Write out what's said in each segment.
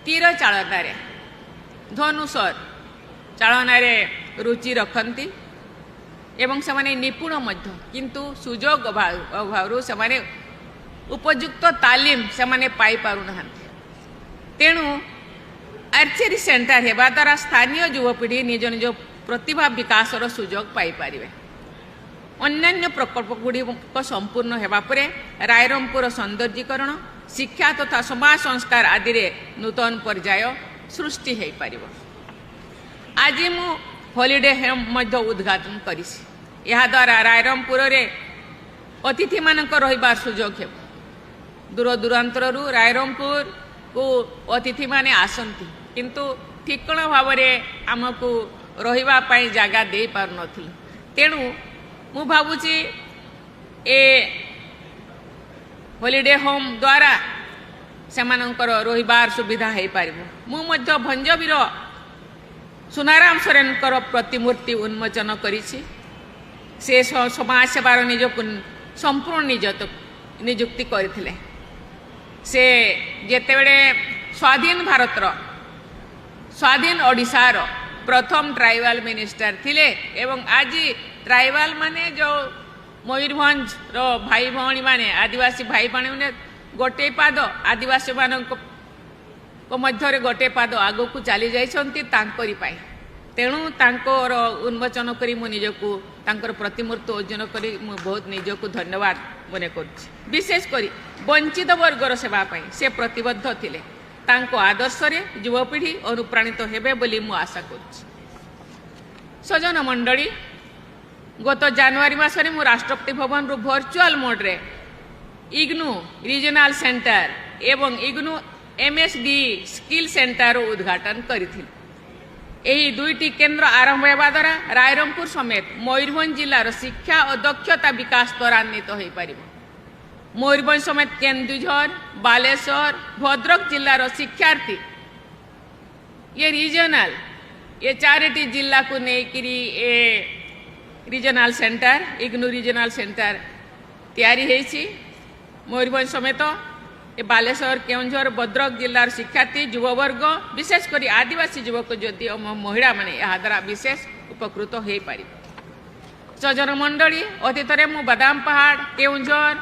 ତୀର ଚାଳନାରେ, ଧନୁଶର ଚାଳନାରେ ରୁଚି ରଖନ୍ତି ଏବଂ ସେମାନେ ନିପୁଣ ମଧ୍ୟ, କିନ୍ତୁ ସୁଯୋଗ ଅଭାବରୁ ସେମାନେ ଉପଯୁକ୍ତ ତାଲିମ ସେମାନେ ପାଇପାରୁନାହାନ୍ତି। ତେଣୁ ଆର୍ଚେରୀ ସେଣ୍ଟର ହେବା ଦ୍ୱାରା ସ୍ଥାନୀୟ ଯୁବପିଢ଼ି ନିଜ ନିଜ ପ୍ରତିଭା ବିକାଶର ସୁଯୋଗ ପାଇପାରିବେ। ଅନ୍ୟାନ୍ୟ ପ୍ରକଳ୍ପ ଗୁଡ଼ିକ ସମ୍ପୂର୍ଣ୍ଣ ହେବା ପରେ ରାଇରଙ୍ଗପୁର ସୌନ୍ଦର୍ଯ୍ୟକରଣ, ଶିକ୍ଷା ତଥା ସମାଜ ସଂସ୍କାର ଆଦିରେ ନୂତନ ପର୍ଯ୍ୟାୟ ସୃଷ୍ଟି ହୋଇପାରିବ। ଆଜି ମୁଁ ହଲିଡେ ହୋମ୍ ମଧ୍ୟ ଉଦ୍ଘାଟନ କରିଛି। ଏହାଦ୍ୱାରା ରାଇରଙ୍ଗପୁରରେ ଅତିଥିମାନଙ୍କ ରହିବାର ସୁଯୋଗ ହେବ। ଦୂର ଦୂରାନ୍ତରରୁ ରାଇରଙ୍ଗପୁରକୁ ଅତିଥିମାନେ ଆସନ୍ତି, କିନ୍ତୁ ଠିକଣା ଭାବରେ ଆମକୁ ରହିବା ପାଇଁ ଜାଗା ଦେଇପାରୁନଥିଲୁ। ତେଣୁ ମୁଁ ଭାବୁଛି ଏ ହଲିଡେ ହୋମ୍ ଦ୍ୱାରା ସେମାନଙ୍କର ରହିବାର ସୁବିଧା ହୋଇପାରିବ। ମୁଁ ମଧ୍ୟ ଭଞ୍ଜବୀର ସୁନାରାମ ସୋରେନଙ୍କର ପ୍ରତିମୂର୍ତ୍ତି ଉନ୍ମୋଚନ କରିଛି। ସେ ସମାଜ ସେବାର ନିଜକୁ ସମ୍ପୂର୍ଣ୍ଣ ନିଯୁକ୍ତି କରିଥିଲେ। ସେ ଯେତେବେଳେ ସ୍ୱାଧୀନ ଭାରତର, ସ୍ୱାଧୀନ ଓଡ଼ିଶାର ପ୍ରଥମ ଟ୍ରାଇବାଲ ମିନିଷ୍ଟର ଥିଲେ ଏବଂ ଆଜି ଟ୍ରାଇବାଲ ମାନେ ଯେଉଁ ମୟୂରଭଞ୍ଜର ଭାଇ ଭଉଣୀମାନେ, ଆଦିବାସୀ ଭାଇ ଭଉଣୀମାନେ ଗୋଟିଏ ପାଦ, ଆଦିବାସୀମାନଙ୍କ ମଧ୍ୟରେ ଗୋଟିଏ ପାଦ ଆଗକୁ ଚାଲି ଯାଇଛନ୍ତି ତାଙ୍କରି ପାଇଁ। ତେଣୁ ତାଙ୍କର ଉନ୍ମୋଚନ କରି ମୁଁ ନିଜକୁ, ତାଙ୍କର ପ୍ରତିମୂର୍ତ୍ତି ଅର୍ଜନ କରି ମୁଁ ବହୁତ ନିଜକୁ ଧନ୍ୟବାଦ ମନେ କରୁଛି। ବିଶେଷ କରି ବଞ୍ଚିତ ବର୍ଗର ସେବା ପାଇଁ ସେ ପ୍ରତିବଦ୍ଧ ଥିଲେ। ତାଙ୍କ ଆଦର୍ଶରେ ଯୁବପିଢ଼ି ଅନୁପ୍ରାଣିତ ହେବେ ବୋଲି ମୁଁ ଆଶା କରୁଛି। ସଜ୍ଜନ ମଣ୍ଡଳୀ, ଗତ ଜାନୁଆରୀ ମାସରେ ମୁଁ ରାଷ୍ଟ୍ରପତି ଭବନରୁ ଭର୍ଚୁଆଲ ମୋଡ଼ରେ ଇଗ୍ନୁ ରିଜନାଲ ସେଣ୍ଟର ଏବଂ ଇଗ୍ନୁ ଏମ୍ଏସ୍ଡି ସ୍କିଲ୍ ସେଣ୍ଟର ଉଦ୍ଘାଟନ କରିଥିଲି। ଏହି ଦୁଇଟି କେନ୍ଦ୍ର ଆରମ୍ଭ ହେବା ଦ୍ୱାରା ରାଇରଙ୍ଗପୁର ସମେତ ମୟୂରଭଞ୍ଜ ଜିଲ୍ଲାର ଶିକ୍ଷା ଓ ଦକ୍ଷତା ବିକାଶ ତ୍ୱରାନ୍ୱିତ ହୋଇପାରିବ। ମୟୂରଭଞ୍ଜ ସମେତ କେନ୍ଦୁଝର, ବାଲେଶ୍ୱର, ଭଦ୍ରକ ଜିଲ୍ଲାର ଶିକ୍ଷାର୍ଥୀ ଏ ରିଜନାଲ, ଏ ଚାରିଟି ଜିଲ୍ଲାକୁ ନେଇକିରି ଏ regional centre, IGNOU regional centre ତିଆରି ହେଇଛି। ମୟୂରଭଞ୍ଜ ସମେତ ଏ ବାଲେଶ୍ୱର, କେଉଁଝର, ଭଦ୍ରକ ଜିଲ୍ଲାର ଶିକ୍ଷାର୍ଥୀ, ଯୁବବର୍ଗ, ବିଶେଷ କରି ଆଦିବାସୀ ଯୁବକ ଯଦି ଓ ମହିଳାମାନେ ଏହାଦ୍ୱାରା ବିଶେଷ ଉପକୃତ ହୋଇପାରିବେ। ସଜ୍ଜନ ମଣ୍ଡଳୀ, ଅତୀତରେ ମୁଁ ବାଦାମ ପାହାଡ଼, କେଉଁଝର,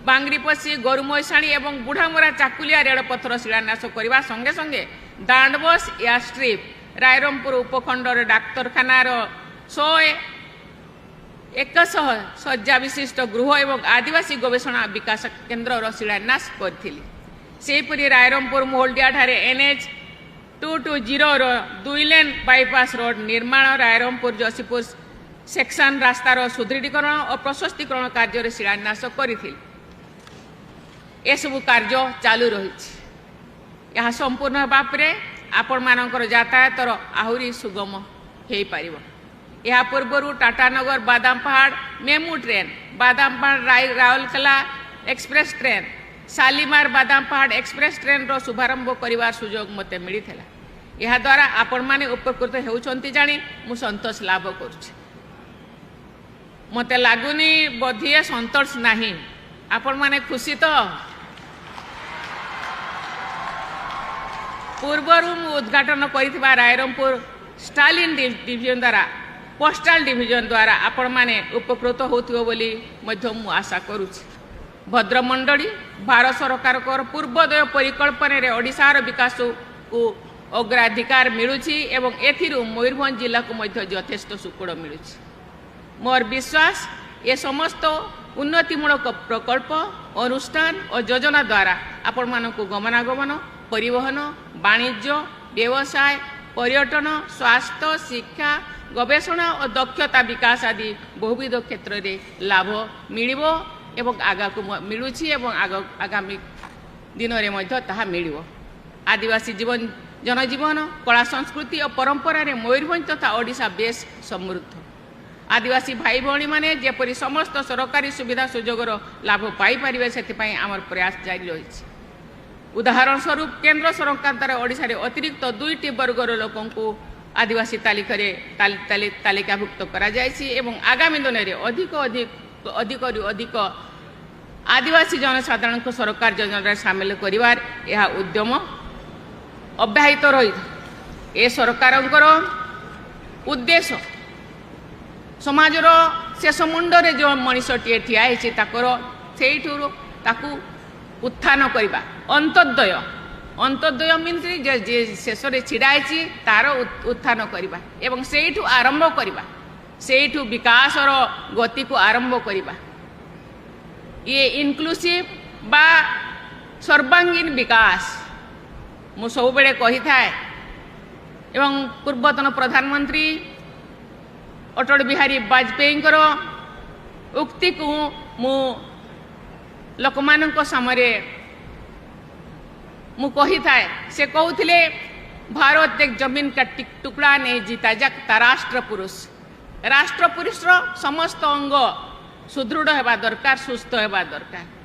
ବାଙ୍ଗରିପୋଷି, ଗୋରୁମହିଷାଣୀ ଏବଂ ବୁଢ଼ାମରା ଚାକୁଲିଆ ରେଳପଥର ଶିଳାନ୍ୟାସ କରିବା ସଙ୍ଗେ ସଙ୍ଗେ ଦାଣ୍ଡବସ୍ ଏୟାର ଷ୍ଟ୍ରିପ୍, ରାଇରଙ୍ଗପୁର ଉପଖଣ୍ଡର ଡାକ୍ତରଖାନାର 101 ଶଯ୍ୟା ବିଶିଷ୍ଟ ଗୃହ ଏବଂ ଆଦିବାସୀ ଗବେଷଣା ବିକାଶ କେନ୍ଦ୍ରର ଶିଳାନ୍ୟାସ କରିଥିଲି। ସେହିପରି ରାଇରଙ୍ଗପୁର ମୋହଲଡିଆଠାରେ ଏନ୍ଏଚ୍ 220ର 2 ଲେନ୍ ବାଇପାସ୍ ରୋଡ୍ ନିର୍ମାଣ, ରାଇରଙ୍ଗପୁର ଯଶୀପୁର ସେକ୍ସନ ରାସ୍ତାର ସୁଦୃଢ଼ୀକରଣ ଓ ପ୍ରଶସ୍ତିକରଣ କାର୍ଯ୍ୟରେ ଶିଳାନ୍ୟାସ କରିଥିଲି। ଏସବୁ କାର୍ଯ୍ୟ ଚାଲୁ ରହିଛି। ଏହା ସମ୍ପୂର୍ଣ୍ଣ ହେବା ପରେ ଆପଣମାନଙ୍କର ଯାତାୟାତର ଆହୁରି ସୁଗମ ହୋଇପାରିବ। ଏହା ପୂର୍ବରୁ Tatanagar Badampahar MEMU train, Badampahar Rourkela express train, Shalimar Badampahar express ଟ୍ରେନ୍ର ଶୁଭାରମ୍ଭ କରିବାର ସୁଯୋଗ ମୋତେ ମିଳିଥିଲା। ଏହାଦ୍ୱାରା ଆପଣମାନେ ଉପକୃତ ହେଉଛନ୍ତି ଜାଣି ମୁଁ ସନ୍ତୋଷ ଲାଭ କରୁଛି। ମୋତେ ଲାଗୁନି ବୋଧିଏ ସନ୍ତୋଷ ନାହିଁ। ଆପଣମାନେ ଖୁସି ତ? ପୂର୍ବରୁ ମୁଁ ଉଦ୍ଘାଟନ କରିଥିବା ରାଇରଙ୍ଗପୁର ଷ୍ଟାଲିନ୍ ଡିଭିଜନ ଦ୍ୱାରା, ପୋଷ୍ଟାଲ ଡିଭିଜନ ଦ୍ୱାରା ଆପଣମାନେ ଉପକୃତ ହେଉଥିବ ବୋଲି ମଧ୍ୟ ମୁଁ ଆଶା କରୁଛି। ଭଦ୍ରମଣ୍ଡଳୀ, ଭାରତ ସରକାରଙ୍କର ପୂର୍ବୋଦୟ ପରିକଳ୍ପନାରେ ଓଡ଼ିଶାର ବିକାଶକୁ ଅଗ୍ରାଧିକାର ମିଳୁଛି ଏବଂ ଏଥିରୁ ମୟୂରଭଞ୍ଜ ଜିଲ୍ଲାକୁ ମଧ୍ୟ ଯଥେଷ୍ଟ ସୁଫଳ ମିଳୁଛି। ମୋର ବିଶ୍ୱାସ, ଏ ସମସ୍ତ ଉନ୍ନତିମୂଳକ ପ୍ରକଳ୍ପ, ଅନୁଷ୍ଠାନ ଓ ଯୋଜନା ଦ୍ୱାରା ଆପଣମାନଙ୍କୁ ଗମନାଗମନ, ପରିବହନ, ବାଣିଜ୍ୟ, ବ୍ୟବସାୟ, ପର୍ଯ୍ୟଟନ, ସ୍ୱାସ୍ଥ୍ୟ, ଶିକ୍ଷା, ଗବେଷଣା ଓ ଦକ୍ଷତା ବିକାଶ ଆଦି ବହୁବିଧ କ୍ଷେତ୍ରରେ ଲାଭ ମିଳିବ ଏବଂ ଆଗକୁ ମିଳୁଛି ଏବଂ ଆଗାମୀ ଦିନରେ ମଧ୍ୟ ତାହା ମିଳିବ। ଆଦିବାସୀ ଜୀବନ, ଜନଜୀବନ, କଳା, ସଂସ୍କୃତି ଓ ପରମ୍ପରାରେ ମୟୂରଭଞ୍ଜ ତଥା ଓଡ଼ିଶା ବେଶ ସମୃଦ୍ଧ। ଆଦିବାସୀ ଭାଇ ଭଉଣୀମାନେ ଯେପରି ସମସ୍ତ ସରକାରୀ ସୁବିଧା ସୁଯୋଗର ଲାଭ ପାଇପାରିବେ, ସେଥିପାଇଁ ଆମର ପ୍ରୟାସ ଜାରି ରହିଛି। ଉଦାହରଣ ସ୍ୱରୂପ, କେନ୍ଦ୍ର ସରକାର ଦ୍ୱାରା ଓଡ଼ିଶାରେ ଅତିରିକ୍ତ ଦୁଇଟି ବର୍ଗର ଲୋକଙ୍କୁ ଆଦିବାସୀ ତାଲିକାରେ ତାଲିକାଭୁକ୍ତ କରାଯାଇଛି ଏବଂ ଆଗାମୀ ଦିନରେ ଅଧିକ ଅଧିକ ଅଧିକରୁ ଅଧିକ ଆଦିବାସୀ ଜନସାଧାରଣଙ୍କୁ ସରକାର ଯୋଜନାରେ ସାମିଲ କରିବାର ଏହା ଉଦ୍ୟମ ଅବ୍ୟାହିତ ରହି। ଏ ସରକାରଙ୍କର ଉଦ୍ଦେଶ୍ୟ ସମାଜର ଶେଷ ମୁଣ୍ଡରେ ଯେଉଁ ମଣିଷଟିଏ ଠିଆ ହେଇଛି, ତାଙ୍କର ସେଇଠୁ ତାକୁ ଉତ୍ଥାନ କରିବା। ଅନ୍ତ୍ୟୋଦୟ, ଅନ୍ତ୍ୟୋଦୟ ମିନ୍ସ ଯେ ଶେଷରେ ଛିଡ଼ା ହେଇଛି ତାର ଉତ୍ଥାନ କରିବା ଏବଂ ସେଇଠୁ ଆରମ୍ଭ କରିବା, ସେଇଠୁ ବିକାଶର ଗତିକୁ ଆରମ୍ଭ କରିବା। ଇଏ ଇନକ୍ଲୁସିଭ୍ ବା ସର୍ବାଙ୍ଗୀନ ବିକାଶ ମୁଁ ସବୁବେଳେ କହିଥାଏ ଏବଂ ପୂର୍ବତନ ପ୍ରଧାନମନ୍ତ୍ରୀ ଅଟଳ ବିହାରୀ ବାଜପେୟୀଙ୍କର ଉକ୍ତିକୁ ମୁଁ ଲୋକମାନଙ୍କ ସାମରେ ମୁଁ କହିଥାଏ। ସେ କହୁଥିଲେ, "भारत एक जमीन का टुकड़ा नहीं जीता जागता राष्ट्र पुरुष।" ରାଷ୍ଟ୍ର ପୁରୁଷର ସମସ୍ତ ଅଙ୍ଗ ସୁଦୃଢ଼ ହେବା ଦରକାର, ସୁସ୍ଥ ହେବା ଦରକାର।